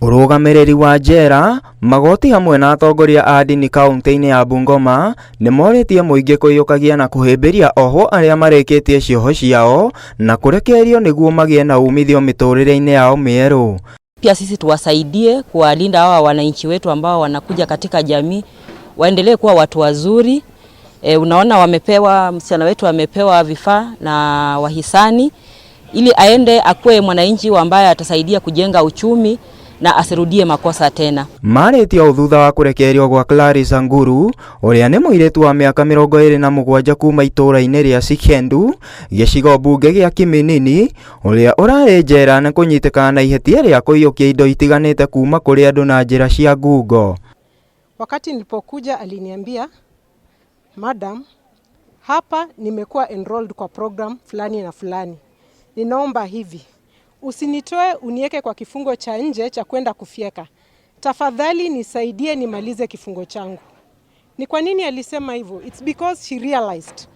Ũrũgamĩrĩri wa njera, magoti hamwe na atongoria a ndini kaunti-inĩ ya Bungoma nĩmorĩtie mũingĩ kũiyũkagia na kũhĩmbĩria ohwo arĩa marĩkĩtie cioho ciao na kũrekererio nĩguo magĩe na umithio mĩtũrĩre-inĩ yao mĩerũ. Pia sisi tuwasaidie kuwalinda hawa wananchi wetu ambao wanakuja katika jamii, waendelee kuwa watu wazuri. Unaona wamepewa, msichana wetu amepewa vifaa na wahisani ili aende akuwe mwananchi ambaye atasaidia kujenga uchumi na asirudie makosa tena. Marĩtie ũũ thutha wa kũrekererio gwa Clarissa Nguru ũrĩa nĩ mũirĩtu wa mĩaka 27 kuma itũũra-inĩ rĩa Sikhendu gĩcigo mbunge gĩa Kiminini ũrĩa ũrarĩ njera nĩ kũnyitĩkana na ihĩtia rĩa kũiyũkia indo itiganĩte kuma kũrĩ andũ na njĩra cia ngungo. Wakati nilipokuja aliniambia, "Madam, hapa nimekuwa enrolled kwa program fulani na fulani. Ninaomba hivi, usinitoe unieke kwa kifungo cha nje cha kwenda kufyeka. Tafadhali nisaidie nimalize kifungo changu." Ni kwa nini alisema hivyo? It's because she realized